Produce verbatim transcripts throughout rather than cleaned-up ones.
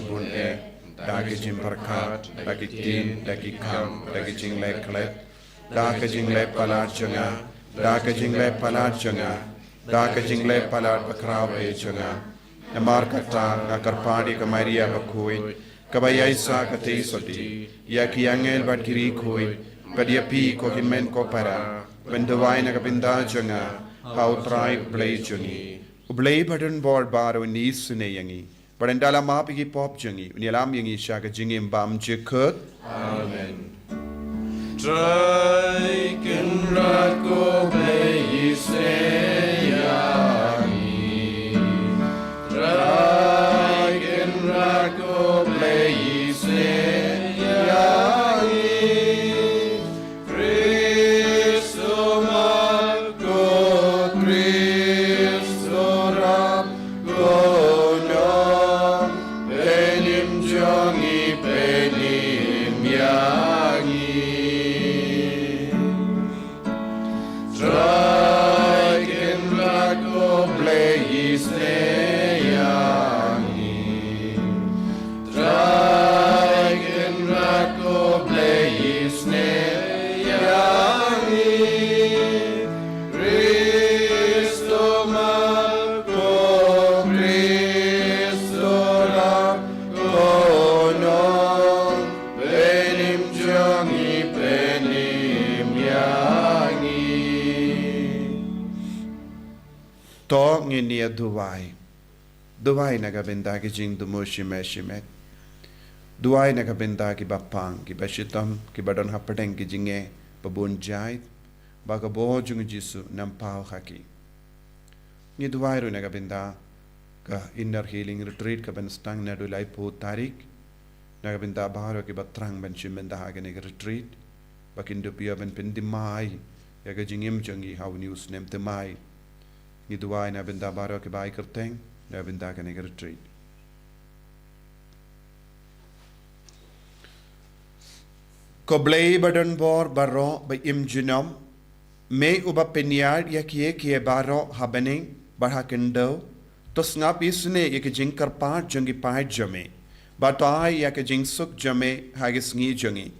shibun eh, da ki jingpyrkhat, da ki ktien, da ki kam, da ki jingleh klet, da ki jingleh palat jong nga, da ki jingleh palat jong nga, da ki jingleh palat bakhraw eh jong nga. Namar kata nga kyrpad ïa ka Maria bakhuid, kaba ïaishah katei sawdong ïa ki angel bad ki riewkhuid, bad ïa phi ko hynmen ko para, ban duwai na ka bynta jong nga ha U Trai U Blei jong ngi. U Blei badonbor baroh un isynei ïa ngi, bad un da la map ïa ki pop jong ngi, un ïalam ïa ngi sha ka jingim bymjukut. Amen. Trai Kynrad ko Blei, isynei ïa Isnei ïa ngi. Trai Kynrad ko Blei isnei ïa ngi. Kristo ma ko Kristo la ko nong. Pynïm jong ngi pynïm ïa ngi. To ngin ïa duwai. Duwai na ka bynta ki jingthmu shimet shimet. Duwai na ka bynta kiba pang, kiba shitom, kiba don hapdeng ki jingeh babun jait, ba ka bor jong u Jisu un ym paw ha ki. Ngi duwai ruh na ka bynta ka Inner Healing Retreat kaban sdang naduh laiphew tarik. Na ka bynta baroh kiba thrang ban shim bynta ha kane ka retreat, ba kin dup ïa ban pynthymmai ïa ka jingim jong ngi ha une u snem thymmai. Ngi duwai na bynta baroh kiba ai kyrteng na bynta kane ka retreat. Ko Blei ba don bor baroh ba im junom, me uba pynïar ïa kiei kiei baroh ha bneng bad ha khyndew, to sngap isnei ïa ka jingkyrpad jong ki paid jong me, bad to ai ïa ka jingsuk jong me ha ki sngi jong ngi.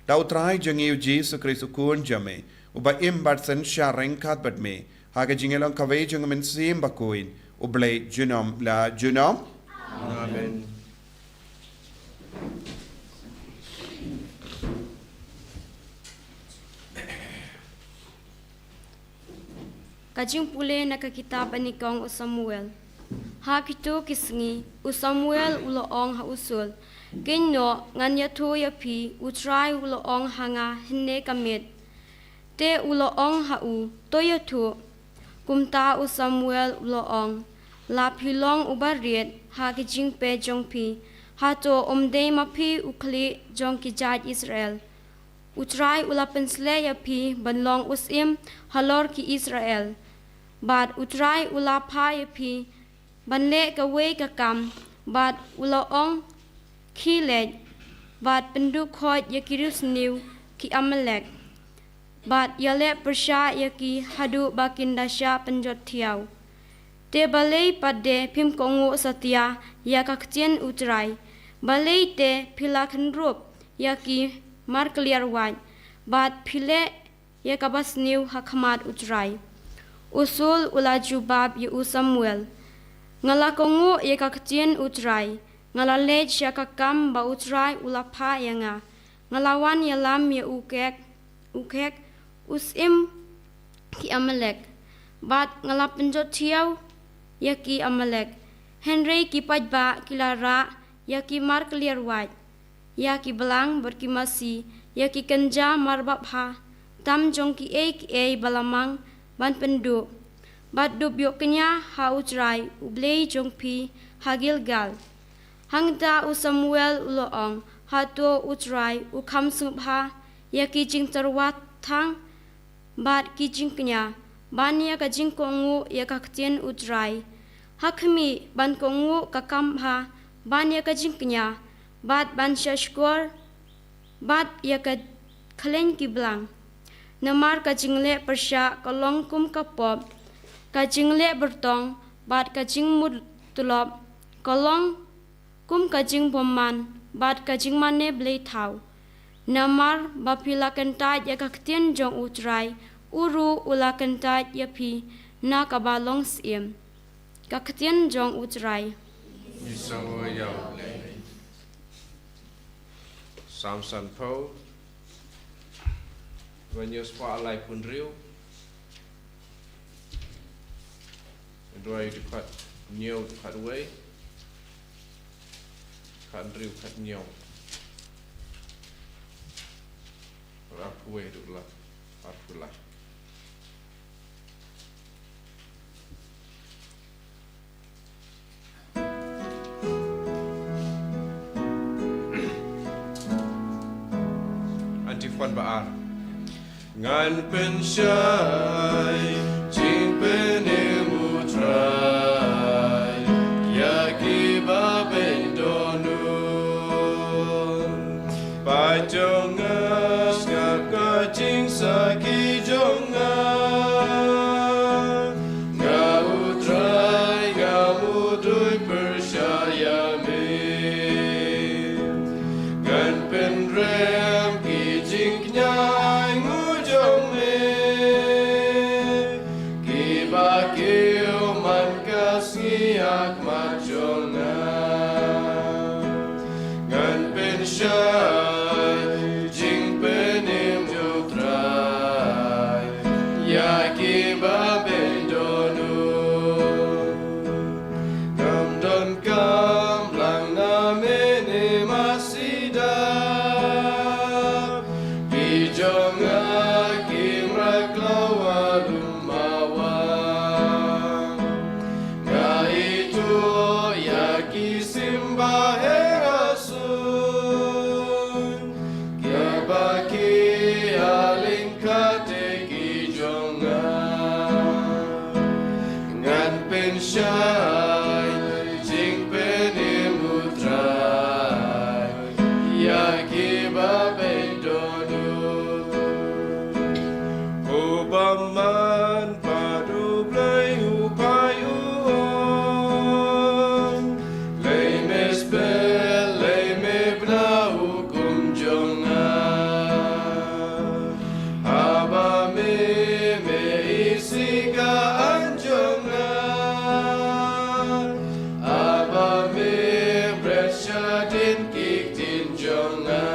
Da U Trai jong ngi U Jisu Khrist U Khun jong me, uba im bad synshar ryngkat bad me ha ka jingïalong kawei jong U Mynsiem Bakhuid, U Blei junom la junom. Amen. Ka jingpule na ka kitab banyngkong U Samuel. Ha kito ki sngi, U Samuel u la ong ha U Saul, "Kynnoh, ngan ïathuh ïa phi, U Trai u la ong ha nga hynne ka miet." Te u la ong ha u, "To ïathuh." Kumta U Samuel u la ong, "La phi long uba rit ha ki jingpeit jong phi, hato ym dei ma phi u khlieh jong ki jait Israel? U Trai u la pynsleh ïa phi ban long u syiem halor ki Israel, bad U Trai u la phah ïa phi ban leh kawei ka kam, bad u la ong, 'Khie leit bad pynduh khoit ïa ki riewsniew ki Amalek, bad ïaleh pyrshah ïa ki haduh ba kin da shah pynjot thiaw.' Te balei pat de phim kohnguh satia ïa ka ktien U Trai? Balei te phi la khynrup ïa ki markylliar wait, bad phi leh ïa kaba sniew ha khmat U Trai?" U Saul u la jubab ïa U Samuel, "Nga la kohnguh ïa ka ktien U Trai, nga la leit sha ka kam ba U Trai u la phah ïa nga. Nga la wan ïalam ïa u khek, u khek, u syiem ki Amalek, bad nga la pynjot thiaw ïa ki Amalek. Hynrei ki paidbah ki la rah ïa ki markylliar wait, ïa ki blang bad ki masi, ïa ki kynja marbabha tam jong kiei kiei ba la mang ban pynduh, bad dup ïoh kñia ha U Trai U Blei jong phi ha Gilgal." Hangta U Samuel u la ong, "Hato U Trai u kham sngewbha ïa ki jingtyrwa thang bad ki jingkñia, ban ïa ka jingkohnguh ïa ka ktien U Trai? Ha khmih, ban kohnguh ka kam bha, ban ïa ka jingkñia, bad ban shahshkor bad ïa ka khleiñ ki blang. Namar ka jingleh pyrshah ka long kum ka pop, ka jingleh byrtong bad ka jingmut tulop ka long kum ka jingbymman bad ka jingmane blei thaw. Namar ba phi la kyntait ïa ka ktien jong U Trai, u ruh u la kyntait ïa phi na kaba long syiem." Ka ktien jong U Trai. Ngi sngewbha ïa U Blei. Psalm sanphew, ba hynñiew spah laiphew hynriew. Hynriew, dkhot hynñiew, dkhot wei, khathynriew, khathynñiew, arphew wei haduh la, arphew lai. Antiphon ba ar. Ngan pynshai jingpynim U Trai ïa kiba beiñ dohnud. Paid jong nga, sngap ka jingsakhi jong nga. Nga U Trai, nga Shai jingpynim U Trai ïa kiba beit dohnud. U bymman pat U Blei u phai u ong, Lei me sbel, lei me bna u kum jong nga. Haba me, me isih ka aiñ jong nga. Haba me bret shadien ki ktien jong nga.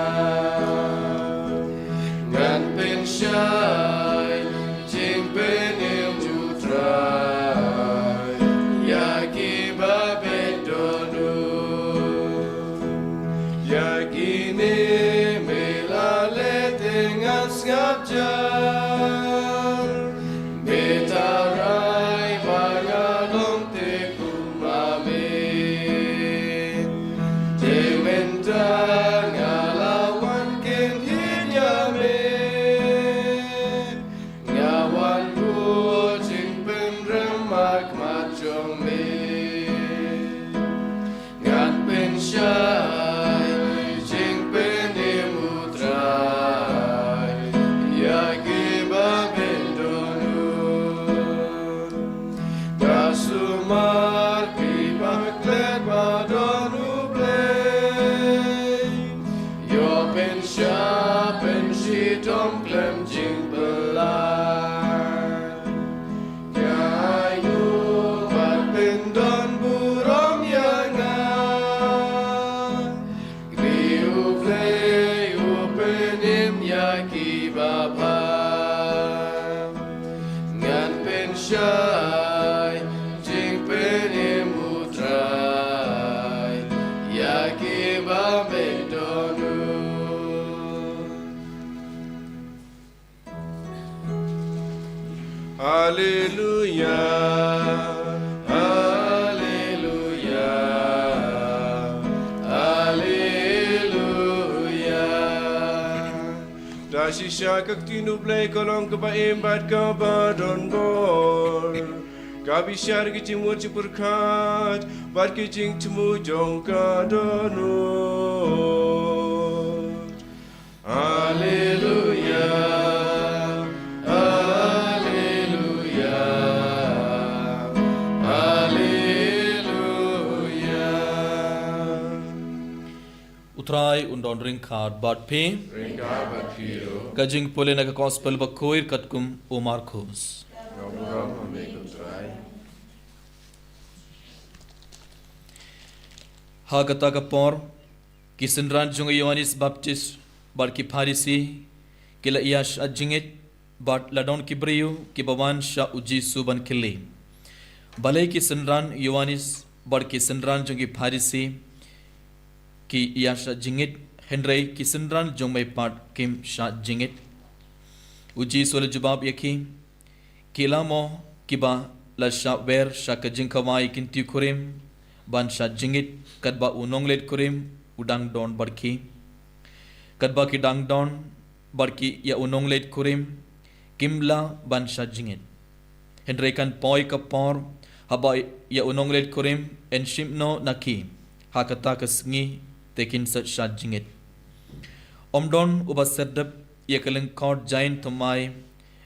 Ngan pynshai jingpynim U Trai ïa kiba beit dohnud. Ïa kine me la leh te ngan sngap jan. Beit tharai ba nga long te kum ma me. Te mynta nga la wan kynhied ïa me. Nga wan bud jingpynrem ha khmat jong me. Ngan pynshai jingpynim U Trai ïa kiba beit dohnud. Ka sumar phi ba klet ba don U Blei. Ïoh pynshai pynshitom khlem jingpyllait. Ïa ïoh ban pyndon burom ïa nga. Kri U Blei u pynim ïa kiba bha. Ngan pynshai jingpynim U Trai ïa kiba beit dohnud. Haleluya, haleluya, haleluya. Da shisha ka ktien U Blei ka long kaba im bad kaba don bor. Ka bishar ki jingmut jingpyrkhat bad ki jingthmu jong ka dohnud. Haleluya, haleluya, haleluya. U Trai un don ryngkat bad phi. Ryngkat bad phi ruh. Ka jingpule na ka Gospel bakhuid katkum u Markos. Ka burom ha me ko Trai. Ha kata ka por, ki synran jong u Ïoannis Baptist bad ki Pharisi ki la ïa shah jingngeit, bad la don ki briew kiba wan sha u Jisu ban kylli. Balei ki synran u Ïoannis bad ki synran jong ki Pharisi ki ïa shah jingngeit, hynrei ki synran jong me pat kim shah jingngeit? U Jisu u la jubab ïa ki, ki la mo kiba la shah wer sha ka jingkhawai kynti kurim ban shah jingngeit, katba u nongleit kurim u dang don bad ki? Katba ki dang don bad ki ïa u nongleit kurim, kim lah ban shah jingngeit. Hynrei kan poi ka por haba ïa u nongleit kurim yn shim noh na ki, ha kata ka sngi te kin sa shah jingngeit. Ym don uba serdep ïa ka lyngkot jaiñ thymmai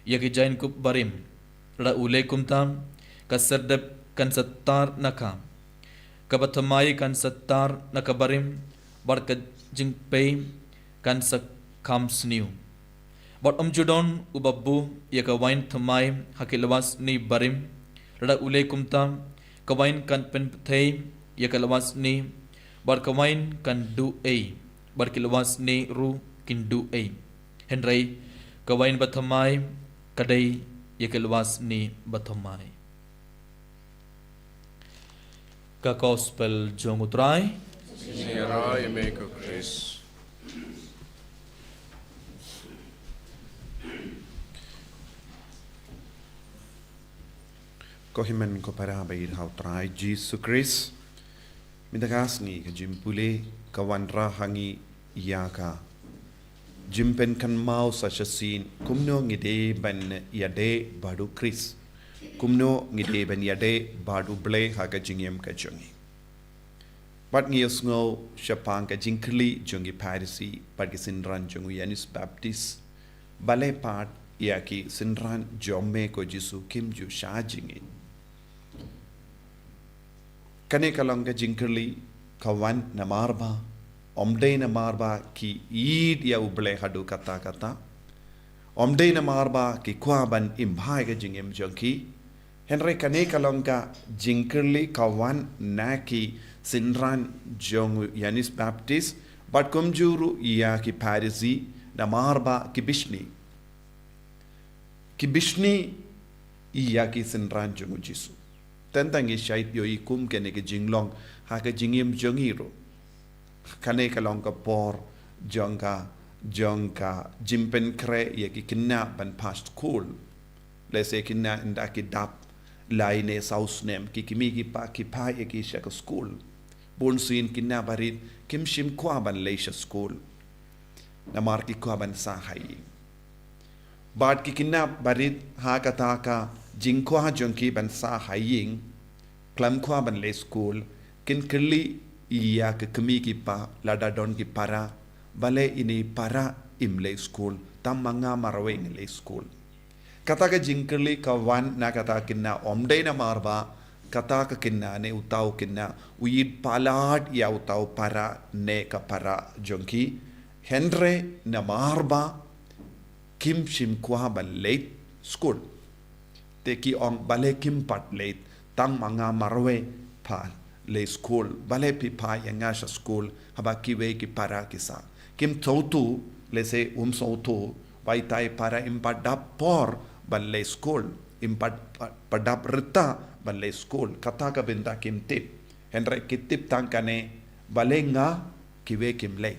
ïa ki jaiñkup barim. Lada u leh kumta, ka serdep kan sa tar na ka, kaba thymmai kan sa tar na ka barim, bad ka jingpei kan sa kham sniew. Bad ym ju don uba buh ïa ka waiñ thymmai ha ki lywa snieh barim. Lada u leh kumta, ka waiñ kan pynpthei ïa ka lywa snieh, bad ka waiñ kan duh ei, bad ki lywa snieh ruh kin duh ei. Hynrei ka waiñ bathymmai ka dei ïa ki lywa snieh bathymmai. Ka Gospel jong u Trai. Sngewbha ïa me ko Khrist. Ko hynmen ko para ba ïeit ha u Trai Jisu Khrist. Mynta ka sngi ka jingpule ka wanrah ha ngi ïa ka jingpynkynmaw sa shisien kumno ngi dei ban ïadei bad u Khrist. Kumno ngi dei ban ïadei bad U Blei ha ka jingim ka jong ngi? Bad ngi ïohsngew shaphang ka jingkylli jong ki Pharisi bad ki synran jong u Ïoannis Baptist. Balei pat ïa ki synran jong me ko Jisu kim ju shah jingim? Kane ka long ka jingkylli ka wan namar ba ym dei namar ba ki ïeit ïa U Blei haduh katta katta. Ym dei namar ba ki kwah ban im bha ïa ka jingim jong ki. Hynrei kane ka long ka jingkylli ka wan na ki synran jong u Ïoannis Baptist bad kumjuh ruh ïa ki Pharisi namar ba ki bishni. Ki bishni ïa ki synran jong u Jisu. Tang tang ngi shait ïohi kum kane ka jinglong ha ka jingim jong ngi ruh. Kane ka long ka por jong ka, jong ka jingpynkhreh ïa ki khynnah ban pass skul. Lehse khynnah ynda ki dap lai ne saw snem, ki kmie ki kpa ki phah ïa ki sha ka skul. Bun sien khynnah barit kim shym kwah ban leit sha skul namar ki kwah ban sah ha ïing. Bad ki khynnah barit ha kata ka jingkwah jong ki ban sah ha ïing, khlem kwah ban leit skul, kin kylli ïa ki kmie ki kpa lada don ki para, balei ine i para im leit skul, tang ma nga marwei ngan leit skul. Kata ka jingkylli ka wan na kata ka khynnah, ym dei namar ba kata ka khynnah ne uta u khynnah u ïeit palat ïa uta u para ne ka para jong ki, hynrei namar ba kim shym kwah ban leit skul. Te ki ong, balei kim pat leit, tang ma nga marwei pha leit skul, balei phi phah ïa nga sha skul haba kiwei ki para ki sah? Kim sngewthuh, lehse um sngewthuh ba ita i para im pat dap por ban leit skul, im pat, pat, pat dap rta ban leit skul. Kata ka bynta kim tip. Hynrei ki tip tang kane, balei nga, kiwei kim leit.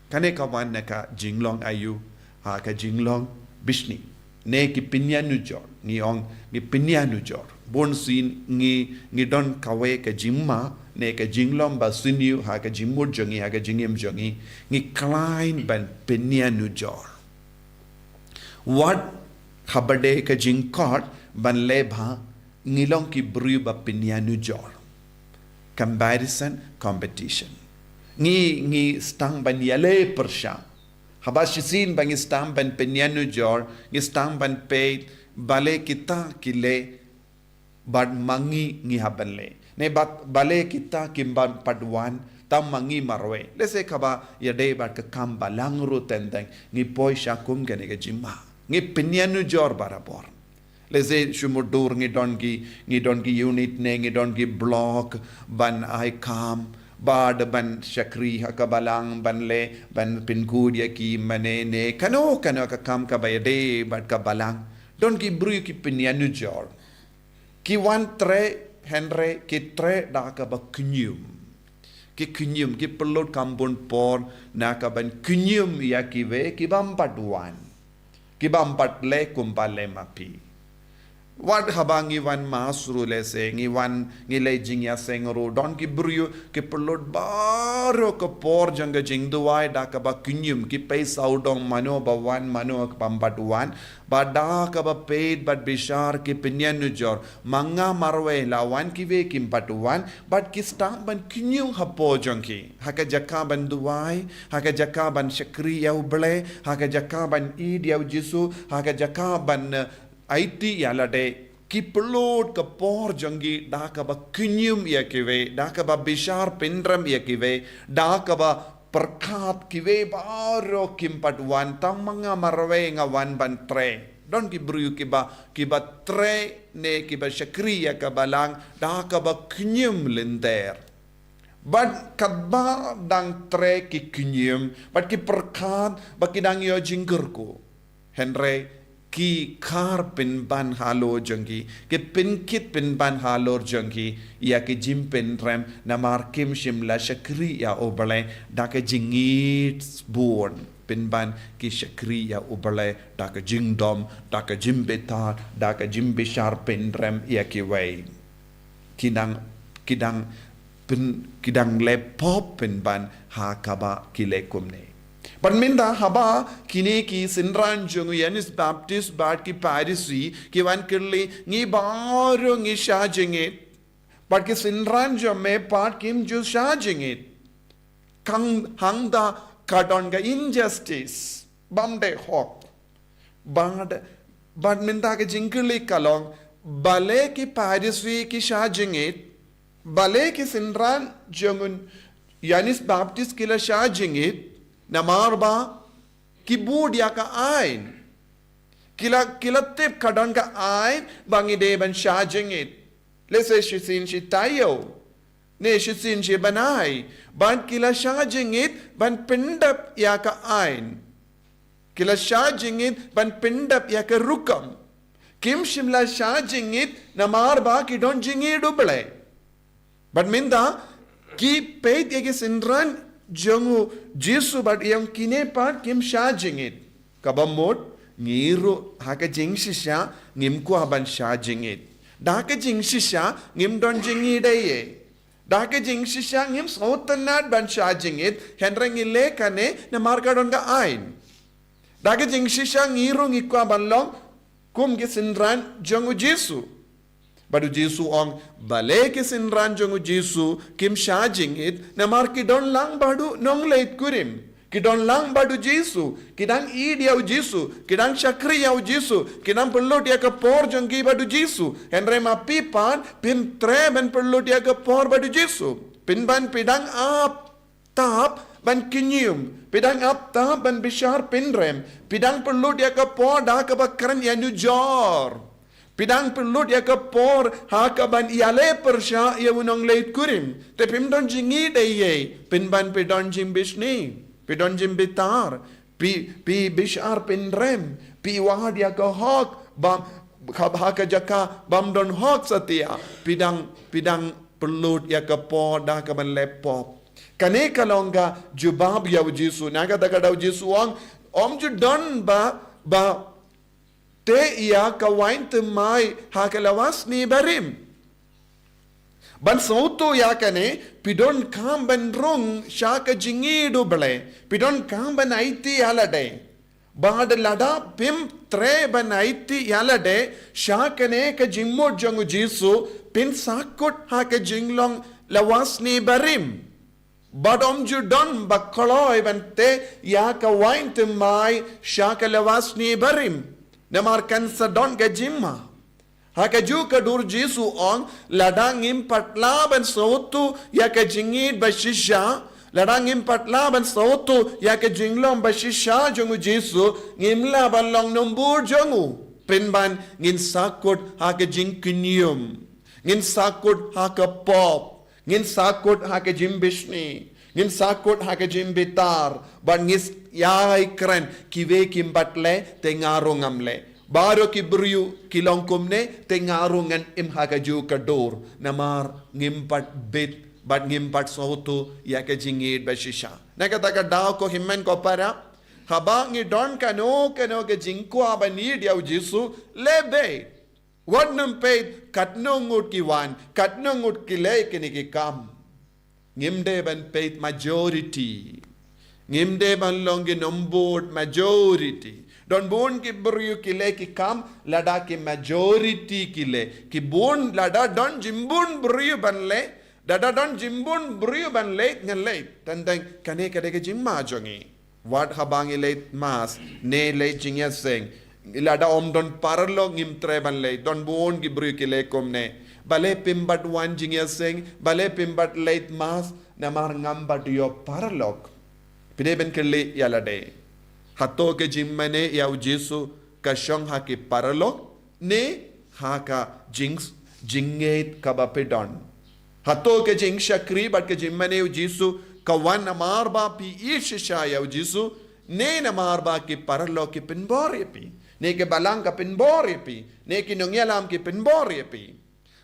Kane ka wan na ka jinglong aïu? Ha ka jinglong bishni ne ki pynïanujor. Ngi ong ngi pynïanujor. Bun sien ngi, ngi don kawei ka jingma ne ka jinglong ba sniew ha ka jingmut jong ngi, ha ka jingim jong ngi, ngi khlaiñ ban pynïanujor. Wat haba dei ka jingkhot ban leh bha, ngi long ki briew ba pynïanujor. Comparison, competition. Ngi, ngi sdang ban ïaleh pyrshah. Haba shisien ba ngi sdang ban pynïanujor, ngi sdang ban peit balei kita ki leh bad ma ngi ngi hap ban leh. Ne bad balei kita kim pat wan, tang ma ngi marwei. Lehse kaba ïadei bad ka kam balang ruh teng teng ngi poi sha kum kane ka jingma. Ngi pynïanujor barabor. Lehse shu mutdur ngi don ki, ngi don ki unit ne ngi don ki block ban ai kam bad ban shakri ha ka balang, ban leh, ban pynkut ïa ki mane ne kano kano ka kam kaba ïadei bad ka balang. Don ki briew ki pynïanujor. Ki wan treh, hynrei ki treh da kaba kñium. Ki kñium, ki pynlut kam bun por na ka ban kñium ïa kiwei ki bym pat wan, ki bym pat leh kumba leh ma phi. Wat haba ngi wan mass ruh, lehse ngi wan, ngi leh jingïaseng ruh, don ki briew ki pynlut baroh ka por jong ka jingduwai da kaba kñium, ki pei sawdong mano ba wan, mano ba bym pat wan. Bad da kaba peit bad bishar ki pynïanujor, ma nga marwei la wan, kiwei kim pat wan, bad ki sdang ban kñium hapoh jong ki. Ha ka jaka ban duwai, ha ka jaka ban shakri ïa U Blei, ha ka jaka ban ïeit ïa U Jisu, ha ka jaka ban, eh, aiti ïa lade, ki pynlut ka por jong ki da kaba kñium ïa kiwei, da kaba bishar pynrem ïa kiwei, da kaba pyrkhat kiwei baroh kim pat wan, tang ma nga marwei nga wan ban trei. Don ki briew kiba, kiba trei ne kiba shakri ïa ka balang da kaba kñium lynter. Bad katba dang trei ki kñium, bad ki pyrkhat ba ki dang ïoh jingkyrkhu. Hynrei ki khar pynban halor jong ki, ki pynkit pynban halor jong ki ïa ki jingpynrem, namar kim shym la shakri ïa U Blei da ka jingïeit bun. Pynban ki shakri ïa U Blei da ka jingdom, da ka jingbitar, da ka jingbishar pynrem ïa kiwei. Ki dang, ki dang pyn, ki dang leh pop pynban ha kaba ki leh kumne. Bad mynta haba kine ki synran jong u Ïoannis Baptist bad ki Pharisi ki wan kylli, ngi baroh ngi shah jingit. Bad ki synran jong me pat kim ju shah jingit. Kang hangta ka don ka injustice. Bam dei hok. Bad, bad mynta ka jingkylli ka long, balei ki Pharisi ki shah jingit, balei ki synran jong u Ïoannis Baptist ki la shah jingit, namar ba ki bud ïa ka aiñ. Ki la, ki la tip ka don ka aiñ ba ngi dei ban shah jingit. Lehse shisien shi taïew, ne shisien shi bnai, bad ki la shah jingit ban pyndep ïa ka aiñ. Ki la shah jingit ban pyndep ïa ka rukom. Kim shym la shah jingit namar ba ki don jingngeit U Blei. Bad mynta ki peit ïa ki synran jong u Jisu bad ïa kine pat kim shah jingit. Kaba mut, ngi ruh ha ka jingshisha ngim kwah ban shah jingit. Da ka jingshisha ngim don jingngeit ei ei. Da ka jingshisha ngim sngewtynnat ban shah jingit, hynrei ngi leh kane namar ka don ka aiñ. Da ka jingshisha ngi ruh ngi kwah ban long kum ki synran jong u Jisu. Bad u Jisu u ong, balei ki synran jong u Jisu kim shah jingit, namar ki don lang bad u nongleit kurim. Ki don lang bad u Jisu, ki dang ïeit ïa u Jisu, ki dang shakri ïa u Jisu, ki dang pynlut ïa ka por jong ki bad u Jisu. Hynrei ma phi pat, phim treh ban pynlut ïa ka por bad u Jisu. Pynban phi dang ap tap ban kynñium, phi dang ap tap ban bishar pynrem, phi dang pynlut ïa ka por da kaba kren ïa nujor. Phi dang pynlut ïa ka por ha kaban ïaleh pyrshah ïa u nongleit kurim. Te phim don jingngeit ei ei, pynban phi don jingbishni, phi don jingbitar, phi, phi bishar pynrem, phi wad ïa ka hok, bam, ha, ha ka jaka bam don hok satia, phi dang, phi dang pynlut ïa ka por da kaban leh pop. Kane ka long ka jubab ïa u Jisu. Na kata ka daw u Jisu u ong, ym ju don ba, ba teh ïa ka waiñ thymmai ha ka lawa snieh barim. Ban sngewthuh ïa kane, phi donkam ban rung sha ka jingngeit U Blei. Phi donkam ban aiti ïa lade. Bad lada phim treh ban aiti ïa lade sha kane ka jingmut jong u Jisu, phin sahkut ha ka jinglong lawa snieh barim. Bad ym ju don ba kloi ban teh ïa ka waiñ thymmai sha ka lawa snieh barim. Namar kan sa don ka jingma. Ha kajuh ka dur Jisu u ong, lada ngim pat lah ban sngewthuh ïa ka jingngeit ba shisha, lada ngim pat lah ban sngewthuh ïa ka jinglong ba shisha jong u Jisu, ngim lah ban long nongbud jong u. Pynban ngin sahkut ha ka jingkynñium. Ngin sahkut ha ka pop. Ngin sahkut ha ka jingbishni. Ngin sahkut ha ka jingbitar. Bad ngin ïai kren, kiwei kim pat leh, te nga ruh ngam leh. Baroh ki briew ki long kumne, te nga ruh ngan im ha kajuh ka dur. Namar ngim pat bit, bad ngim pat sngewthuh ïa ka jingngeit ba shisha. Na kata ka daw ko hynmen ko para, haba ngi don kano kano ka jingkwah ban ïeit ïa u Jisu, leh beit. Wat nym peit katno ngut ki wan, katno ngut ki leh kine ki kam. Ngim dei ban peit majority. Ngim dei ban long ki nongbud majority. Don bun ki briew ki leh ki kam, lada ki majority ki leh. Ki bun, lada don jingbun briew ban leh, lada don jingbun briew ban leh, ngan leh. Tang tang kane ka dei ka jingma jong ngi. Wat haba ngi leit mass, ne leit jingïaseng. Lada ym don paralok ngim treh ban leit, don bun ki briew ki leh kumne. Balei phim pat wan jingïaseng, balei phim pat leit mass, namar ngam pat ïoh paralok. Phi dei ban kylli ïa lade. Hato ka jingmane ïa u Jisu ka shong ha ki paralok? Ne ha ka jing, jingngeit kaba phi don. Hato ka jingshakri bad ka jingmane u Jisu ka wan namar ba phi ïeit shisha ïa u Jisu, ne namar ba ki paralok ki pynbor ïa phi, ne ki balang ka pynbor ïa phi, ne ki nongïalam ki pynbor ïa phi.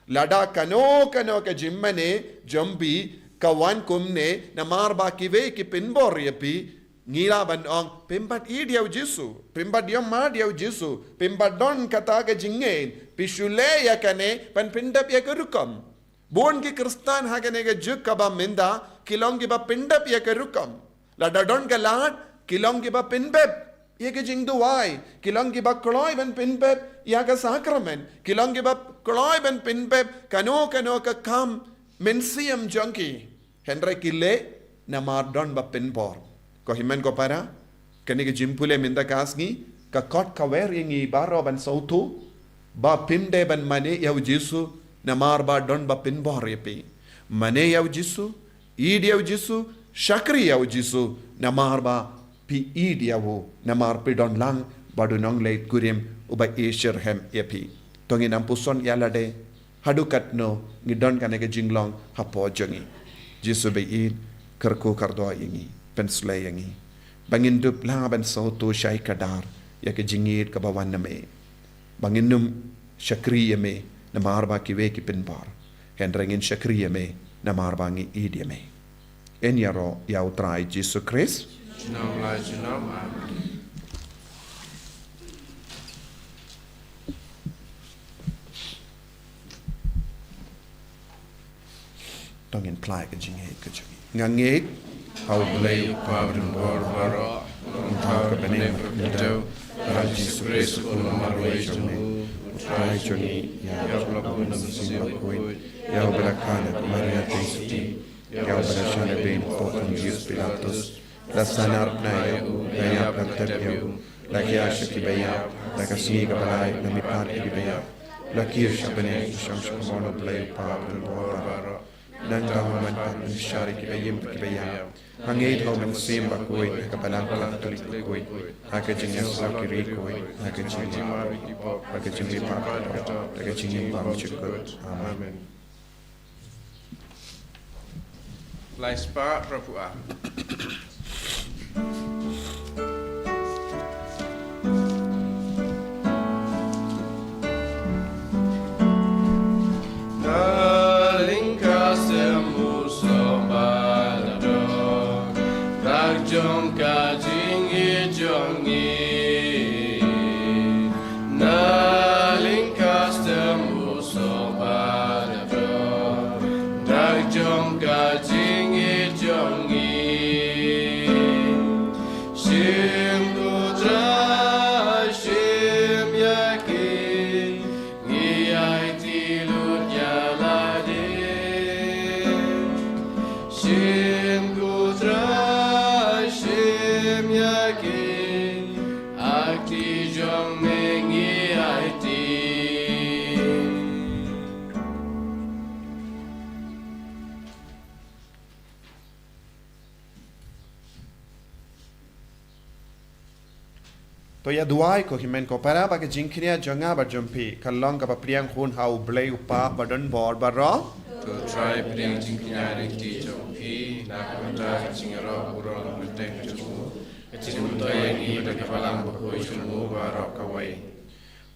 Lada kano kano ka jingmane jong phi ka wan kumne namar ba kiwei ki pynbor ïa phi, ngi lah ban ong, phim pat ïeit ïa u Jisu, phim pat ïohmad ïa u Jisu, phim pat don kata ka jingngeit, phi shu leh ïa kane ban pyndep ïa ka rukom. Bun ki Khristan ha kane ka juk kaba mynta, ki long kiba pyndep ïa ka rukom. Lada don ka lad, Ki long kiba pynbeit ïa ka jingduwai. Ki long kiba kloi ban pynbeit ïa ka sakramen. Ki long kiba kloi ban pynbeit kano kano ka kam mynsiem jong ki. Hynrei ki leh namar don ba pynbor. Ko hynmen ko para, kane ka jingpule mynta ka sngi ka khot ka wer ïa ngi baroh ban sngewthuh ba phim dei ban mane ïa u Jisu namar ba don ba pynbor ïa phi. Mane ïa u Jisu, ïeit ïa u Jisu, shakri ïa u Jisu namar ba phi ïeit ïa u, namar phi don lang bad u nongleit kurim uba ïeit shitrhem ïa phi. To ngin ym puson ïa lade haduh katno ngi don kane ka jinglong hapoh jong ngi. Jisu ba ïeit, kyrkhu kyrdoh ïa ngi, pynshlei ïa ngi ba ngin dup lah ban sngewthuh shai kdar ïa ka jingïeit kaba wan na me, ba ngin ym shakri ïa me namar ba kiwei ki pynbor, hynrei ngin shakri ïa me namar ba ngi ïeit ïa me. Yn ïaroh ïa u Trai Jisu Khrist. Junom la junom. Amen. To ngin phla ïa ka jingngeit ka jong ngi. Nga ngeit ha U Blei U Kpa badonbor baroh, U Trai uba ha bneng, ha ka kyrteng U Jisu Khrist, u khun marwei jong me, U Trai jong ngi, ïa uba la bun da U Mynsiem Bakhuid, ïa uba la kha na ka Maria Theisotti, ïa uba la shah na beiñ ha u Pontius Pilatus, la sngewbha ïa u, la ïap, la tep ïa u, la khie sha kiba ïap, da ka sngi kaba lai la mihpat ïa kiba ïap, la kiew sha bneng, la shong sha ka mon U Blei U Kpa badonbor baroh. Nangta un wan pat ban bishar ïa kiba im bad kiba ïap. Nga ngeit ha U Mynsiem Bakhuid, ha ka Balang Katholik bakhuid, ha ka jingïasyllok ki riewkhuid, ha ka jingmap, ha ka jingmihpat, ha ka jingim bymjukut. Amen. Lai spah, Prabhu ah. Na lyngkha sem u soh ba la don, dak jong ka jingïeit jong ngi. Na lyngkha sem u soh ba la don, dak jong ka jingïeit jong ngi. Shim ko Trai, shim ïa ki, ngi aiti lut ïa lade. Shim ko Trai, shim ïa ki, ha kti jong me ngi aiti. To ïa duwai ko hynmen ko para ba ka jingkñia jong nga bad jong phi kan long kaba pdiang hun ha U Blei U Kpa badonbor baroh. To Trai pdiang jingkñia ha ki kti jong phi na ka bynta ka jingïaroh burom kyrteng jong u, ka jingmyntoi ïa ngi bad ka Balang Bakhuid jong u baroh kawei.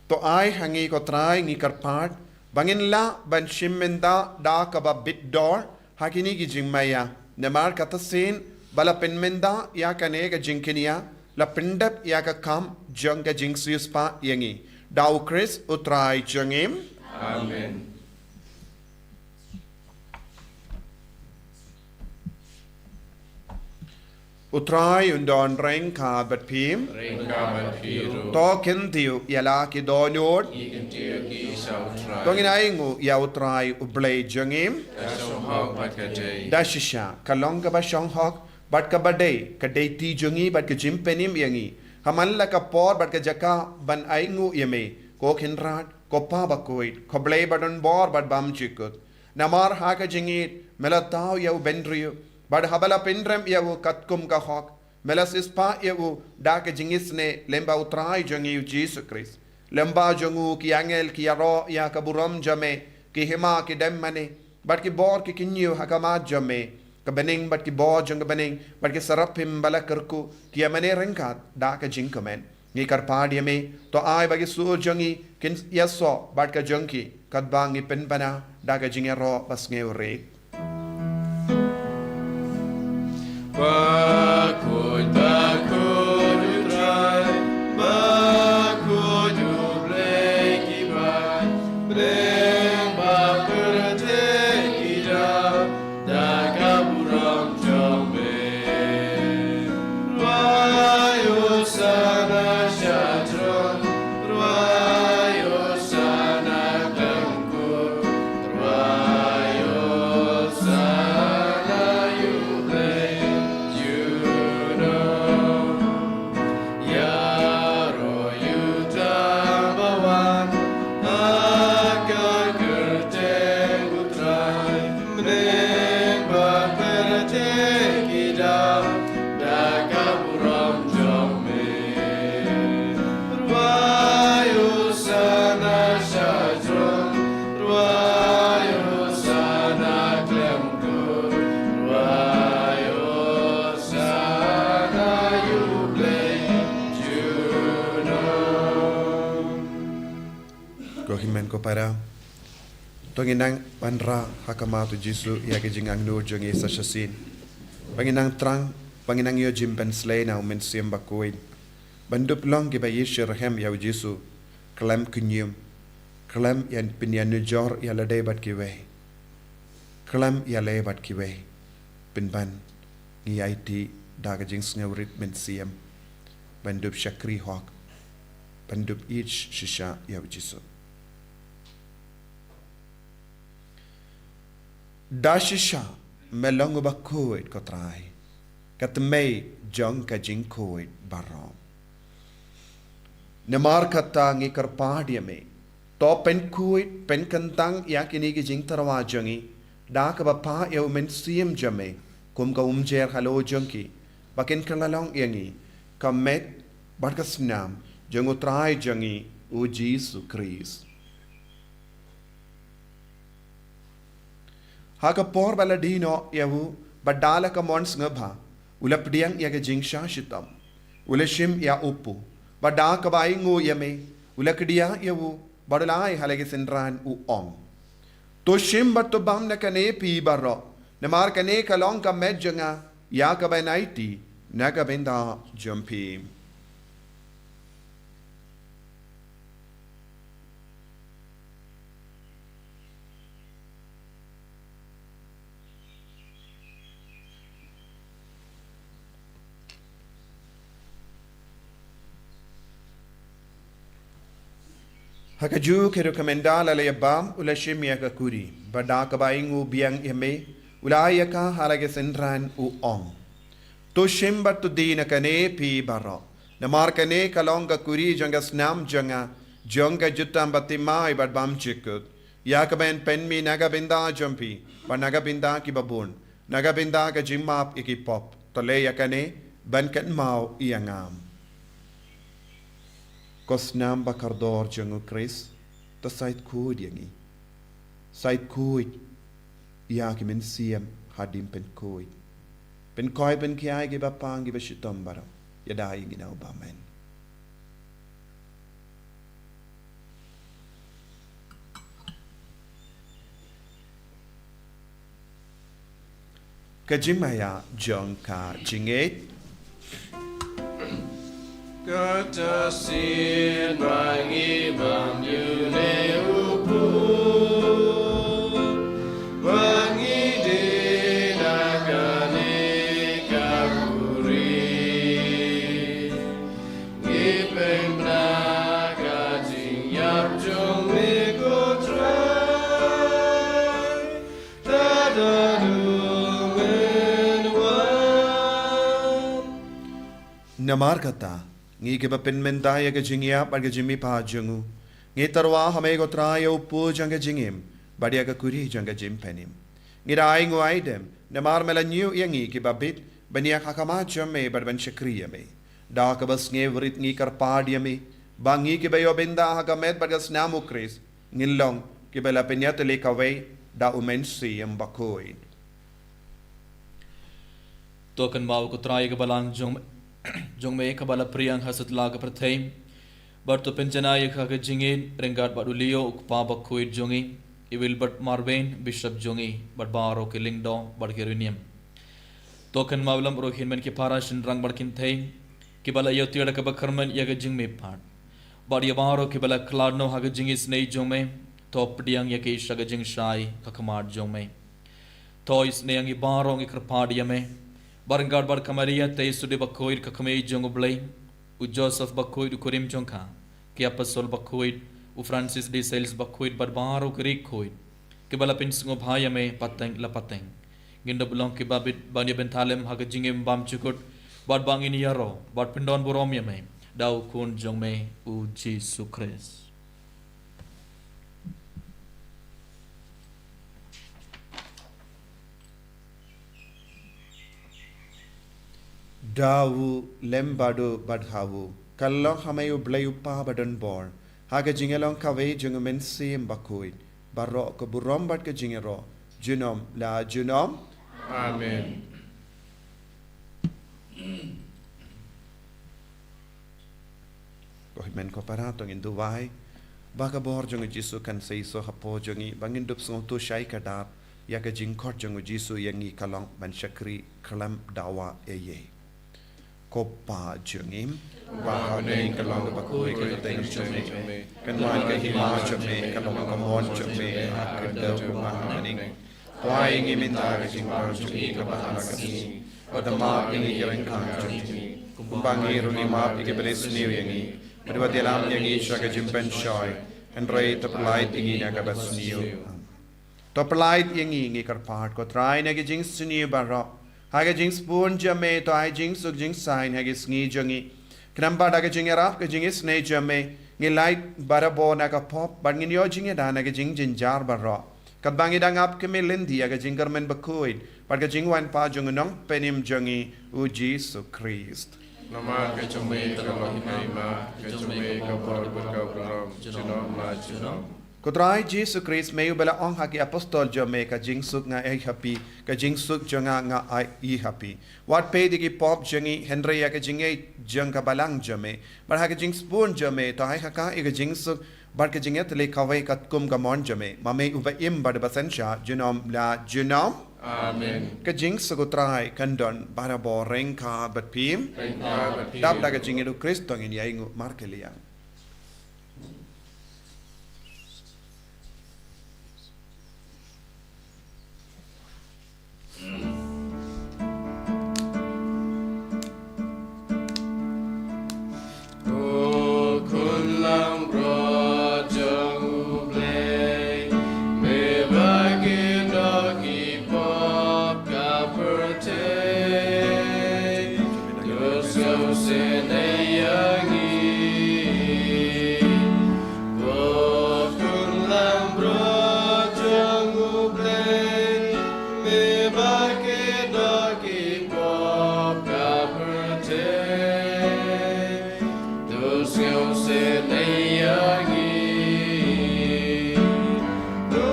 To ai ha ngi ko Trai, ngi kyrpad ba ngin lah ban shim bynta da kaba bit dor ha kine ki jingmaïa, namar kata shisien ba la pynbynta ïa kane ka jingkñia, la pyndep ïa ka kam jong ka jingsiewspah ïa ngi. Da U Khrist U Trai jong ngi. Amen. U Trai un don ryngkat bad phi. Ryngkat bad phi ruh. To kyntiew ïa la ki dohnud. Ngi kyntiew ïa ki sha U Trai. To ngin ainguh ïa U Trai U Blei jong ngi. Ka shong hok bad ka dei. Da shisha ka long kaba shong hok bad kaba dei, ka dei kti jong ngi bad ka jingpynim ïa ngi. Ha man la ka por bad ka jaka ban ainguh ïa me, ko Kynrad, ko Pa Bakhuid, ko Blei badonbor bad bymjukut. Namar ha ka jingïeit me la thaw ïa u bynriew, bad haba la pynrem ïa u katkum ka hok, me la siewspah ïa u da ka jingisynei lyngba U Trai jong ngi U Jisu Khrist. Lyngba jong u ki angel ki ïaroh ïa ka burom jong me, ki hima ki dem mane, bad ki bor ki kyñiew ha khmat jong me. Ka bneng bad ki bor jong ka bneng bad ki seraphim ba la kyrkhu ki ïa mane ryngkat da ka jingkmen. Ngi kyrpad ïa me, to ai ba ki sur jong ngi kin ïasoh bad ka jong ki, katba ngi pynbna da ka jingïaroh ba sngewrit. Bakhuid, bakhuid U Trai, bakhuid U Blei ki bai, bneng bad pyrthei ki jam da ka burom jong me. Ba pyrthei ki da da ka burom jong me. Rwai Hosana sha jrong, rwai Hosana khlem kur, rwai Hosana ïa U Blei junom. Ko hynmen ko para, to ngin nang wanrah ha khmat U Jisu ïa ki jingangnud jong ngi sa shisien. Ba ngin nang thrang, ba ngin nang ïoh jingpynslei na U Mynsiem Bakhuid. Ban dup long kiba ïeit shitrhem ïa U Jisu, khlem kñium, khlem ïa pynïanujor ïa lade bad kiwei, khlem ïaleh bad kiwei, pynban ngi aiti da ka jingsngewrit mynsiem ban dup shakri hok, ban dup ïeit shisha ïa U Jisu. Da shisha me long uba khuid, ko Trai, ka tmei jong ka jingkhuid baroh. Namar kata ngi kyrpad ïa me, to pynkhuid pynkyntang ïa kine ki jingtyrwa jong ngi da kaba phah ïa U Mynsiem jong me kum ka umjer halor jong ki, ba kin kylla long ïa ngi ka met bad ka snam jong U Trai jong ngi U Jisu Khrist. Ha ka por ba la die noh ïa u, bad da la ka mon sngewbha, u la pdiang ïa ka jingshah shitom, u la shim ïa u pu, bad da kaba ainguh ïa me, u la kdiah ïa u, bad u la ai ha la ki synran, u ong: To shim bad to bam na kane phi baroh, namar kane ka long ka met jong nga, ïa kaban aiti na ka bynta jong phi. Ha kajuh ka ruh ka mynta la la ïa bam, u la shim ïa ka kuri, bad da kaba ainguh biang ïa me, u la ai ïa ka ha la ki synran, u ong: To shim bad to die na kane phi baroh, namar kane ka long ka kuri jong ka snam jong nga, jong ka jutang bathymmai bad bymjukut, ïa kaban pynmih na ka bynta jong phi bad na ka bynta kiba bun, na ka bynta ka jingmap ïa ki pop. To leh ïa kane ban kynmaw ïa nga. Ko snam ba kordor jong U Khrist, to shait khuid ïa ngi. Shait khuid ïa ki mynsiem hadien pynkhuid, pynkhuid pynkhiah ïa kiba pang kiba shitom baroh. Ïada ïa ngi na U Blei. Amen. Ka jingmaïa jong ka jingngeit. Kata sien ba ngi bam ïa une u pud, ba ngi die na kane ka kuri. Ngi pynbna ka jingïap jong me ko Trai, tad haduh men wan. Namar kata, ngi kiba pynmynta ïa ka jingïap bad ka jingmihpat jong u, ngi tyrwa ha me ko Trai ïa u pud jong ka jingim, bad ïa ka kuri jong ka jingpynim. Ngi da ainguh aidem, namar me la ñiew ïa ngi kiba bit, ban ïaid ha khmat jong me bad ban shakri ïa me. Da kaba sngewrit ngi kyrpad ïa me, ba ngi kiba ïoh bynta ha ka met bad ka snam U Khrist, ngin long kiba la pynïatylli kawei da U Mynsiem Bakhuid. To kynmaw ko Trai ïa ka balang jong, jong me kaba la pdiang ha satlak ka pyrthei, bad to pynjanai ïa ka ha ka jingngeit ryngkat bad u Leo u kpa bakhuid jong ngi, i Wilbert Marwein bishop jong ngi, bad baroh ki lyngdoh bad ki riewniam. To kynmaw lem ruh hynmen ki para shynrang bad kynthei kiba la ïoh tiar da kaba kyrmen ïa ka jingmihpat, bad ïa baroh kiba la khlad noh ha ka jingisynei jong me, to pdiang ïa ki sha ka jingshai ha khmat jong me. To isynei ïa ngi baroh, ngi kyrpad ïa me, bad ryngkat bad ka Maria Theisotti bakhuid ka kmie jong U Blei, u Joseph bakhuid u kurim jong ka, ki apostol bakhuid, u Francis de Sales bakhuid bad baroh ki riewkhuid kiba la pynsngewbha ïa me pateng la pateng. Ngin dup long kiba bit ban ïa bynta lem ha ka jingim bymjukut, bad ba ngin ïaroh bad pyndonburom ïa me da u Khun jong me u Jisu Khrist. Da u lem bad u bad ha u, ka long ha me u Blei u Kpa badonbor, ha ka jingïalong kawei jong u Mynsiem Bakhuid, baroh ka burom bad ka jingïaroh, junom la junom. Amen. Ko hynmen ko para, to ngin duwai ba ka bor jong u Jisu kan seisoh hapoh jong ngi, ba ngin dup sngewthuh shai kdar ïa ka jingkhot jong u Jisu ïa ngi ka long ban shakri khlem dawa ei ei. Ko Pa jong ngi, ba ha bneng, ka long kaba khuid ka kyrteng jong me. Kan wan ka hima jong me, kan long ka mon jong me ha ka kyrteng kumba ha bneng. To ai ïa ngi mynta ka jingpang jong ngi kaba ha la ka sngi. Bad map ïa ngi ki ryngkat jong ngi, kumba ngi ruh ngi map ïa kiba leh sniew ïa ngi. Bad wat ïalam ïa ngi sha ka jingpynshoi, hynrei to pyllait ïa ngi na kaba sniew. To pyllait ïa ngi, ngi kyrpad ko Trai, na ki jingsniew baroh. Ha ka jingsbun jong me to ai jingsuk jingsaiñ ha ki sngi jong ngi. Khnang ba da ka jingïarap ka jingisynei jong me, ngin lait barabor na ka pop, bad ngin ïoh jingïada na ki jingjynjar baroh. Katba ngi dang ap khmih lynti ïa ka jingkyrmen bakhuid bad ka jingwan pat jong u Nongpynim jong ngi u Jisu Khrist. Namar ka jong me ka long ka hima, ka jong me ka bor bad ka burom, junom la junom. Ko Trai Jisu Khrist, me uba la ong ha ki apostol jong me, ka jingsuk nga ai ha phi, ka jingsuk jong nga nga ai ha phi. Wat peit ïa ki pop jong ngi, hynrei ïa ka jingngeit jong ka balang jong me. Bad ha ka jingsbun jong me to ai ha ka ïa ka jingsuk bad ka jingïatylli kawei katkum ka mon jong me. Ma me uba im bad uba synshar junom la junom. Amen. Ka jingsuk u Trai kan don barabor ryngkat bad phi. Ryngkat bad phi. Dap da ka jingngeit u Khrist to ngin ïainguh markylliang. Ko khun langbrot jong U Blei, me ba kynnoh ki pop ka pyrthei, to sngewsynei ïa ngi. Ko khun langbrot jong U Blei, me ba kynnoh ki pop ka pyrthei, to sngewsynei ïa ngi. Ko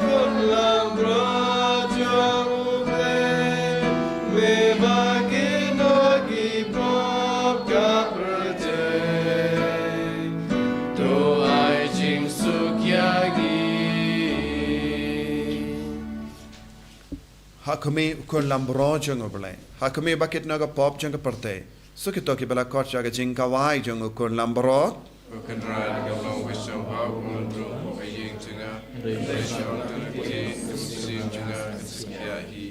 khun langbrot jong U Blei, me ba kynnoh ki pop ka pyrthei, to ai jingsuk ïa ngi. Ha khmih, ko khun langbrot jong U Blei. Ha khmih ba kynnoh ka pop jong ka pyrthei. Suk ïa kito kiba la khot sha ka jingkhawai jong U Khun Langbrot. Ko Kynrad, ka long ka shong ha u khun ruh, ko ka ïing jong nga. Hynrei shong ha ka ïing, ka mynsiem jong nga ka sngewthuh hi.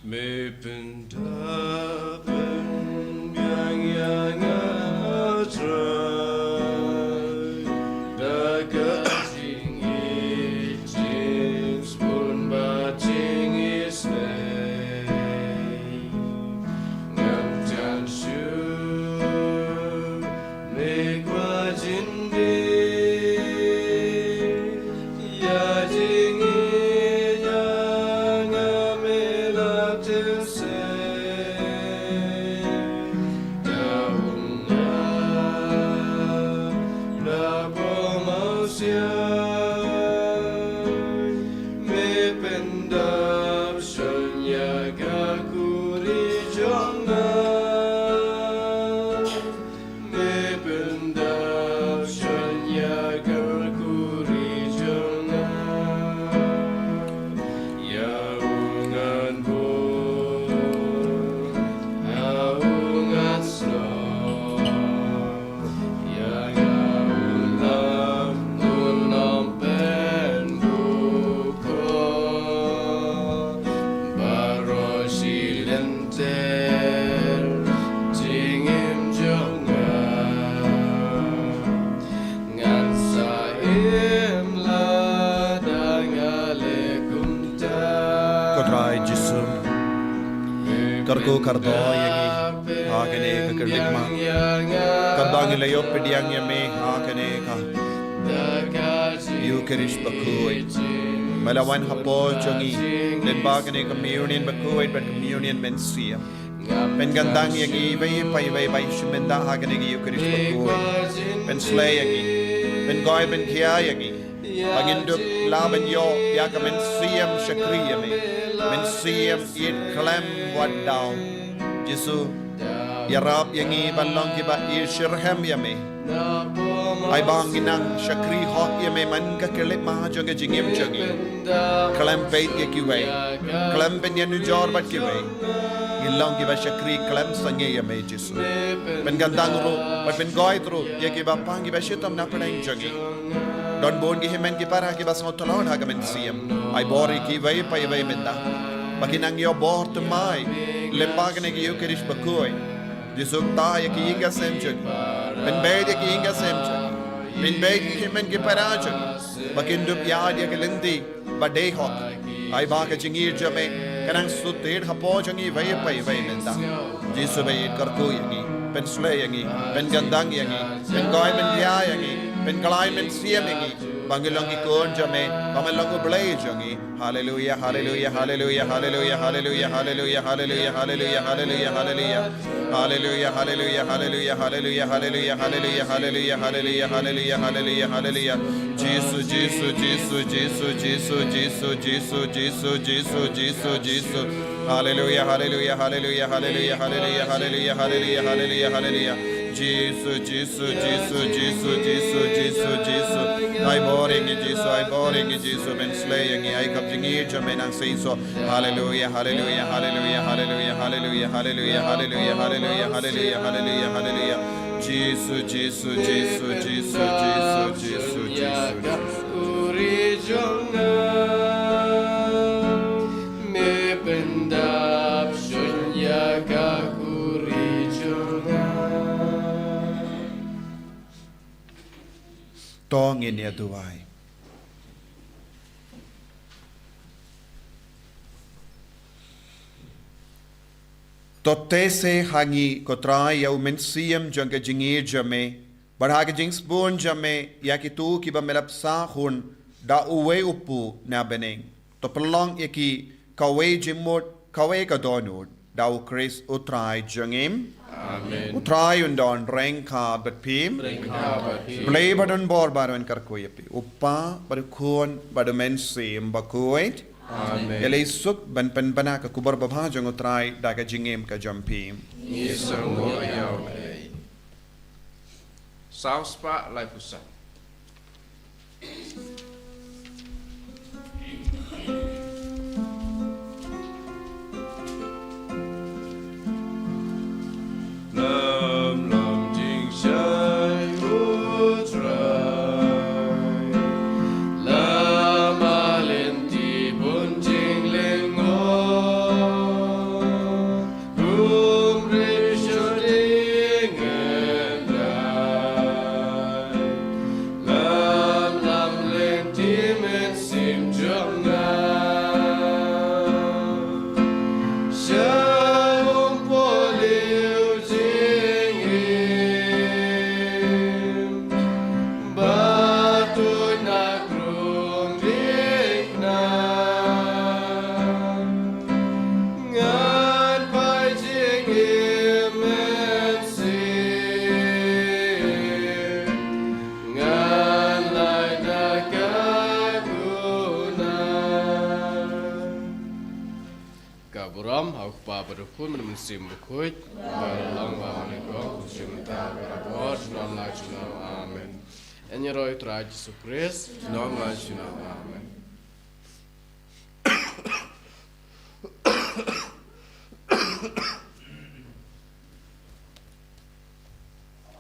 Me pyndap pynbiang ïa nga, Trai, da ka jingïeit, jingsbun bad jingisynei. Ngan jan shuh, me kwah jin dei, ïa jingïeit jong nga me la tip sei. Da u nga la bor mawsiang, me pyndap shon ïa ka khuri jong nga. Me pyndap shon ïa ka khuri jong nga. Ïa u ngan bud, ïa u ngan snoh, ïa nga u lam u nong pynbun. Baroh shi lynter jingim jong nga, ngan sa im lada nga leh kumta. Ko Trai Jisu, kyrkhu kyrdoh ïa ngi ha kane ka khyllipmat. Kyrdoh ngi la ïoh pdiang ïa me ha kane ka Eucharist bakhuid. Me la wan hapoh jong ngi lyngba kane ka Communion bakhuid bad Communion mynsiem. Pynkyndang ïa ngi iwei pa iwei ba i shu mynta ha kane ka Eucharist bakhuid. Pynslei ïa ngi, pynkhuid pynkhia ïa ngi, ba ngin dup lah ban ïoh ïa ka mynsiem shakri ïa me, mynsiem ïeit khlem wad daw. Jisu, ïarap ïa ngi ban long kiba ïeit shitrhem ïa me. Ai ba ngin nang shakri hok ïa me man ka khyllipmat jong ka jingim jong ngi. Khlem peit ïa kiwei, khlem pynïanujor bad kiwei. Ngin long kiba shakri khlem sangeh ïa me Jisu. Pynkyndang ruh bad pynkhuid ruh ïa kiba pang kiba shitom na pdeng jong ngi. Don bun ki hynmen ki para kiba sngewtlot ha ka mynsiem. Ai bor ïa kiwei pa iwei mynta ba kin nang ïoh bor thymmai lyngba kane ka Eucharist bakhuid. Jisu, kta ïa ki ïing ki sem jong ngi. Pynbeit ïa ki ïing ki sem jong ngi. Pynbeit ïa ki hynmen ki para jong ngi ba kin dup ïaid ïa ka lynti ba dei hok. Ai ba ka jingïeit jong me kan nang shu thied hapoh jong ngi iwei pa iwei mynta. Jisu ba ïeit, kyrkhu ïa ngi, pynslei ïa ngi, pynkyndang ïa ngi, pynkhuid pynkhia ïa ngi, pynkylla mynsiem ïa ngi ba ngin long ki khun jong me, ba men long U Blei jong ngi. Haleluia, haleluia, haleluia, haleluia, haleluia, haleluia, haleluia, haleluia, haleluia, haleluia. Haleluia, haleluia, haleluia, haleluia, haleluia, haleluia, haleluia, haleluia, haleluia, haleluia. Jisu, Jisu, Jisu, Jisu. Haleluia, haleluia, haleluia, haleluia, haleluia, haleluia, haleluia, haleluia, haleluia. Jisu, Jisu, Jisu, Jisu, Jisu, Jisu, Jisu. Ai bor ïa ngi Jisu, ai bor ïa ngi Jisu, men slei ïa ngi, ai khap jingïeit jong me nang seisoh. Haleluia, haleluia, haleluia, haleluia, haleluia, haleluia, haleluia, haleluia, haleluia, haleluia, haleluia. Jisu, Jisu, Jisu, Jisu, Jisu, Jisu, Jisu. Khuri jong nga, me pyndap shon ïa ka khuri jong nga. To ngin ïa duwai. To teh se ha ngi ko Trai ïa u mynsiem jong ka jingïeit jong me, bad ha ka jingsbun jong me ïa kito kiba me la pynshah hun da uwei u Pu na bneng. To pynlong ïa ki kawei jingmut kawei ka dohnud, da U Khrist U Trai jong ngi. Amen. U Trai un don ryngkat bad phi. Ryngkat bad phi. Blei ba don bor baroh un kyrkhu ïa phi. U Kpa bad U Khun bad U Mynsiem Bakhuid. Amen. Ïaleh suk ban pynbna ka khubor babha jong U Trai da ka jingim ka jong phi. Ngi sngewnguh ïa U Blei. Saw spah laiphew san. Lam lam jingshai U Trai, lam a lynti bun jinglyngngoh. Ka burom ha u Kpa bad u Khun bad u Mynsiem Bakhuid. Ba la long ba nyngkong, kumjuh mynta, barabor, junom la junom. Amen. Ïaroh ïa u Trai Jisu Khrist. Junom la junom. Amen.